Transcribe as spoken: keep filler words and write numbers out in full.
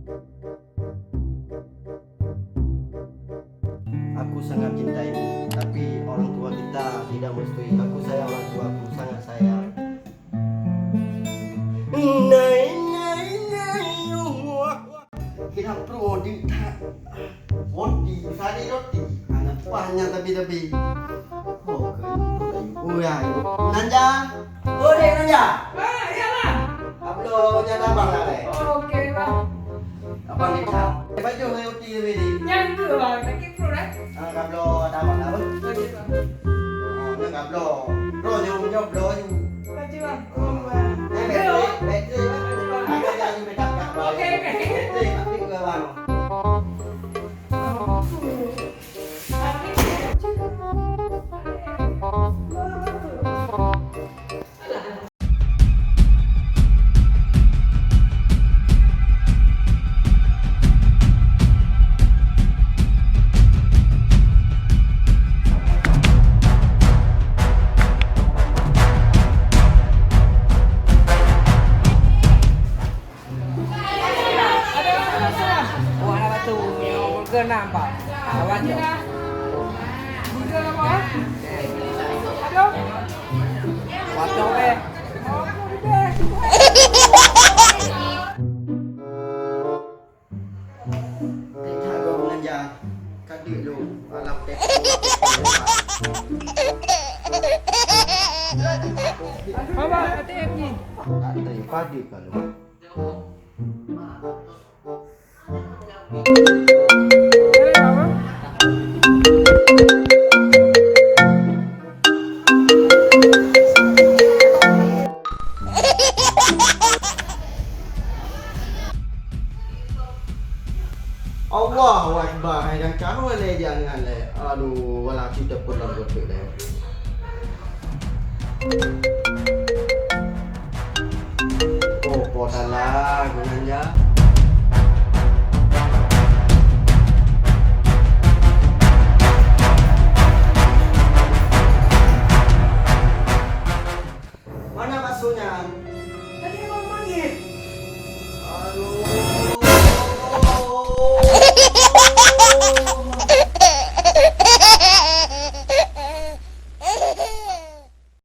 Aku sangat cintaimu, tapi orang tua kita tidak merestui. Aku sayang orang tuaku, sangat sayang. Nai, nai, nai, wah. Kira pro di tak. Roti, sari roti. Anak panjang tapi-tapi. Oh, keren. Oh, ya. Nanja. Oh, dek Nanja. Ah, ya, Bang. Abloe nyan abang lah, dek. Oke, Bang. Abang ni tak. Baju ngai roti tadi ni. Nyang tu, Bang. Sakit perut, eh? Ah, kabloe ada abang lah, Bang. Oke, Bang. Oh, ni kabloe. Bro, nyob, nyob, bro, you. Oke, Bang. Oh, Bang. Eh, bateri, bateri, Bang. Oke, Bang. Ada yang minta kat bawah. Oke, oke. Bateri, tapi ke bawah. Ada orang masuk, Bang. Oh, ada batu. Burger nampak. Lawan je. Burger apa, eh? Aduh. Batu, eh. Oh, burger. Teuka gob ngon ja. Ka deuk lôn. Alah, teuka. Baba, A T M jih. Tak terima, padahkan lôn. Allahu Akbar, hai dan kamu lé jangan lé. Aduh, wala cit teupeu lom keuteuk lé. Oh, po salah, gunanya.